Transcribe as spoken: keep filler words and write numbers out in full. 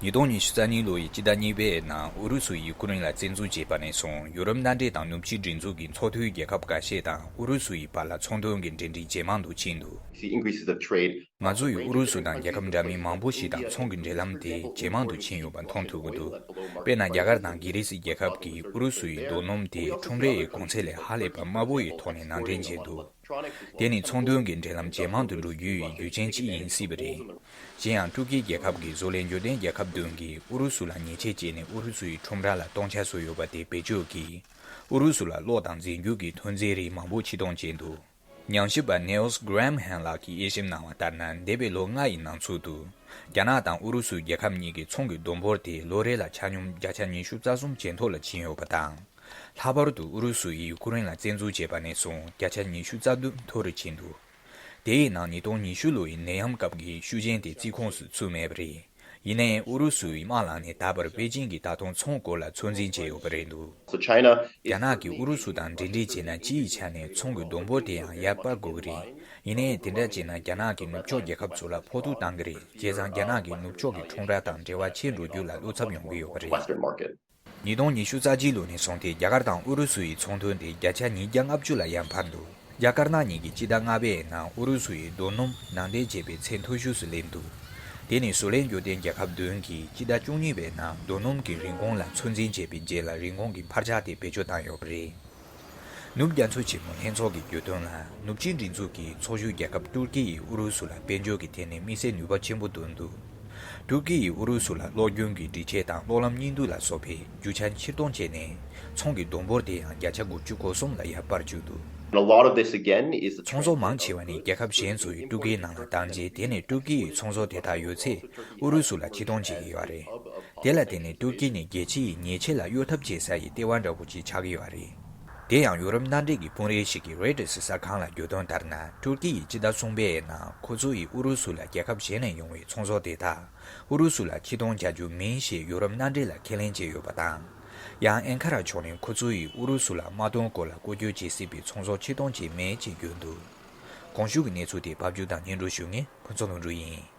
ཉིས་སྟོང་ཉི་ཤུ་རྩ་གཉིས་ལོ་ཡི་སྤྱི་ཟླ་གཉིས་པའི་ནང་ཨུ་རུ་སུ་ཡིས་ཡུ་ཀེ་རེན་ལ་བཙན་འཛུལ་བྱས་པ་ནས་བཟུང་ཡུ་རོབ་མནའ་འབྲེལ་དང་ནུབ་ཕྱོགས་སྒྲིག་འཛུགས་ཀྱི་ཚོགས་འཐུས་རྒྱལ་ཁབ་འགའ་ཤས་དང་ཨུ་རུ་སུ་ཡི་བར་ལ་ཚོང་དོན་གྱི་འབྲེལ་འདྲིས་ཇེ་མང་དུ་ཕྱིན་འདུག། See increases of trade. ང་ཚོ་ཡིས་ཨུ་རུ་སུ་དང་རྒྱལ་ཁབ་འདྲ་མིན་མང་པོ་ཞིག་དང་ཚོང་གི་འབྲེལ་ལམ་དེ་ཇེ་མང་དུ་ཕྱིན་ཡོད་པ་མཐོང་ཐུབ་ཀྱི་འདུག། དཔེར་ན་རྒྱ་གར་དང་གྷི་རི་སི་རྒྱལ་ཁབ་ཀྱིས་ཨུ་རུ་སུ་ཡི་རྡོ་སྣུམ་དེ་ཁྲོམ་རའི་གོང་ཚད་ལས་ཧ་ལས་པ་དམའ་པོ་ཡི་ཐོག་ནས་ནང་འདྲེན་བྱས་འདུག། དེ་ནི་ཚོང་དོན་གྱི་འབྲེལ་ལམ་ཇེ་མང་དུ་འགྲོ་རྒྱུ་ཡི་རྒྱུ་རྐྱེན་གཅིག་ཡིན་སྲིད་པ་རེད། གཞན་ཡང་ཏུར་ཀི་རྒྱལ་ཁབ་ཀྱིས་བཟོ་ལས་འབྱོར་ལྡན་རྒྱལ་ཁབ་བདུན་གྱིས་ཨུ་རུ་སུ་ལ་ཉེས་ཆད་བཅད་ནས་ཨུ་རུ་སུ་ཡི་ཁྲོམ་ར་ལ་སྟོང་ཆ་བཟོས་ཡོད་པ་དེ་བེད་སྤྱོད་ཀྱིས་ཨུ་རུ་སུ་ལ་གློག་དང་རྫས་འགྱུར་གྱི་ཐོན་རྫས་རིགས་མང་པོ་ཕྱིར་གཏོང་བྱས་འདུག། ཉམས་ཞིབ་པ་Niels Graham་ལགས་ཀྱིས་དབྱེ་ཞིབ་གནང་བ་ལྟར་ན། འདས་པའི་ལོ་ལྔ་ཡི་ནང་ཚུད་དུ། རྒྱ་ནག་དང་ཨུ་རུ་སུ་རྒྱལ་ཁབ་གཉིས་ཀྱི་ཚོང་གི་བསྡོམས་འབོར་དེ་ལོ་རེ་ལ་ཆ་སྙོམས་བརྒྱ་ཆ་ཉི་ཤུ་རྩ་གསུམ་ཇེ་མཐོ་ལ་ཕྱིན་ཡོད་པ་དང་། ལྷག་པར་དུ་ཨུ་རུ་སུ་ཡིས་ཡུ་ཀེ་རེན་ལ་བཙན་འཛུལ་བྱས་པ་ནས་བཟུང་བརྒྱ་ཆ་ཉི་ཤུ་རྩ་བདུན་མཐོ་རུ་ཕྱིན་འདུག། དེའི་ནང་ཉིས་སྟོང་ཉི་ཤུ་ལོ་ཡི་ནད་ཡམས་སྐབས་ཀྱི་ཤུགས་རྐྱེན་དེ་རྩིས་ཁོངས་སུ་ཚུད་མེད་པ་རེད། ཡིན་ནའི་ཨུ་རུ་སུའི་དམག་ལངས་ནས་ད་བར་པེ་ཅིང་གིས་ད་དུང་ཚོང་སྐོར་ལ་ཚོད་འཛིན་བྱས་ཡོད་པ་རེད་འདུག། So China is རྒྱ་ནག་གིས་ཨུ་རུ་སུ་དང་འབྲེལ་འདྲིས་བྱས་ན་སྤྱི་ཡི་ཆ་ནས་ཚོང་གི་བསྡོམས་འབོར་དེ་ཡང་ཡར་སྤར་དགོས་ཀྱི་རེད། ཡིན་ནའི་དེ་འདྲ་བྱས་ན་རྒྱ་ནག་གིས་ནུབ་ཕྱོགས་རྒྱལ་ཁབ་ཚོ་ལ་ཕོག་ཐུག་བཏང་གི་རེད། བྱས་ཙང་རྒྱ་ནག་གིས་ནུབ་ཕྱོགས་ཀྱི་ཁྲོམ་ར་དང་འབྲེལ་བ་ཆད་འགྲོ་རྒྱུ་ལ་བློ་འཚབ་ཡོང་གི་ཡོད་པ་རེད། Western market. ཉིས་སྟོང་ཉི་ཤུ་རྩ་གཅིག་ལོ་ནས་བཟུང་སྟེ་རྒྱ་གར་དང་ཨུ་རུ་སུ་ཡི་ཚོང་དོན་དེ་བརྒྱ་ཆ་ཉིས་བརྒྱ་ལྔ་བཅུ་ལ་ཡར་འཕར་འདུག། རྒྱ་དཀར་ནག་གཉིས་ཀྱིས་སྤྱི་ཟླ་ལྔ་པའི་ནང་ཨུ་རུ་སུ་ཡི་རྡོ་སྣུམ་ནང་འདྲེན་བྱེད་པའི་ཚད་མཐོ་ཤོས་སུ་སླེབས་འདུག། དེ་ནི་བཟོ་ལས་འབྱོར་ལྡན་རྒྱལ་ཁབ་བདུན་གྱིས་སྤྱི་ཟླ་བཅུ་གཉིས་པའི་ནང་རྡོ་སྣུམ་གྱི་རིན་གོང་ལ་ཚོད་འཛིན་བྱས་པའི་རྗེས་ལ་རིན་གོང་གི་འཕར་ཆག་དེ་བེད་སྤྱོད་བཏང་ཡོད་པ་རེད། ནུབ་རྒྱ་མཚོ་ཆེན་མོ་ལྷན་ཚོགས་ཀྱི་བརྗོད་དོན་ལ། ནུབ་ཕྱོགས་སྒྲིག་འཛུགས་ཀྱི་ཚོགས་ཞུགས་རྒྱལ་ཁབ་ཏུར་ཀི་ཡིས་ཨུ་རུ་སུ་ལ་དཔལ་འབྱོར་གྱི་ཐད་ནས་དམིགས་བསལ་ནུས་པ་ཆེན་པོ་བཏོན་འདུག། ཏུར་ཀི་ཡིས་ཨུ་རུ་སུ་ལ་གློག་རྒྱུན་གྱི་སྒྲིག་ཆས་དང་གློག་ལམ་གཉིས་འདུས་ལ་སོགས་པའི་རྒྱུ་ཆ་ཕྱིར་གཏོང་བྱས་ནས། ཚོང་གི་བསྡོམས་འབོར་དེ་ཡང་བརྒྱ་ཆ་དགུ་བཅུ་གོ་གསུམ་ལ་ཡར་སྤར་བཅུག་འདུག། And a lot of this again is the ཚོང་ཟོག་མང་ཆེ་བ་ནི་རྒྱལ་ཁབ་གཞན་ཚོ་ཡིས་ཏུར་ཀིའི་ནང་ལ་བཏང་རྗེས། དེ་ནས་ཏུར་ཀི་ཡིས་ཚོང་ཟོག་དེ་དག་ཡོད་ཚད་ཨུ་རུ་སུ་ལ་ཕྱིར་གཏོང་བྱེད་ཀྱི་ཡོད་རེད། དེ་ལ་བརྟེན་ནས་ཏུར་ཀི་ནི་རྒྱལ་སྤྱི་ཡི་ཉེས་ཆད་ལ་གཡོལ་ཐབས་བྱེད་ས་ཡི་ལྟེ་བ་འདྲ་བོ་ཅིག་ཆགས་ཀྱི་ཡོད་རེད། དེ་ཡང་ཡུ་རོབ་མནའ་འབྲེལ་གྱི་དཔོན་རིགས་ཤིག་གིས་རོའི་ཊར་གསར་ཁང་ལ་བརྗོད་དོན་ལྟར་ན། ཏུར་ཀི་ཡིས་སྤྱི་ཟླ་གསུམ་པའི་ནང་ཁོ་ཚོ་ཡིས་ཨུ་རུ་སུ་ལ་རྒྱལ་ཁབ་གཞན་ནས་ཡོང་བའི་ཚོང་ཟོག་དེ་དག་ཨུ་རུ་སུ་ལ་ཕྱིར་གཏོང་བྱ་རྒྱུ་མིན་ཞེས་ཡུ་རོབ་མནའ་འབྲེལ་ལ་ཁས་ལེན་བྱས་ཡོད་པ་དང་། ཡང་ཨན་ཁ་ར་ཕྱོགས་ནས་ཁོ་ཚོ་ཡིས་ཨུ་རུ་སུ་ལ་དམག་དོན་སྐོར་ལ་བཀོལ་སྤྱོད་བྱེད་སྲིད་པའི་ཚོང་ཟོག་ཕྱིར་གཏོང་བྱས་མེད་ཅེས་བརྗོད་འདུག། གོང་ཞུས་ཀྱི་གནས་ཚུལ་དེ་ཕབ་སྒྱུར་དང་སྙན་སྒྲོན་ཞུ་མཁན་ཕུན་ཚོགས་ལྷུན་གྲུབ་ཡིན།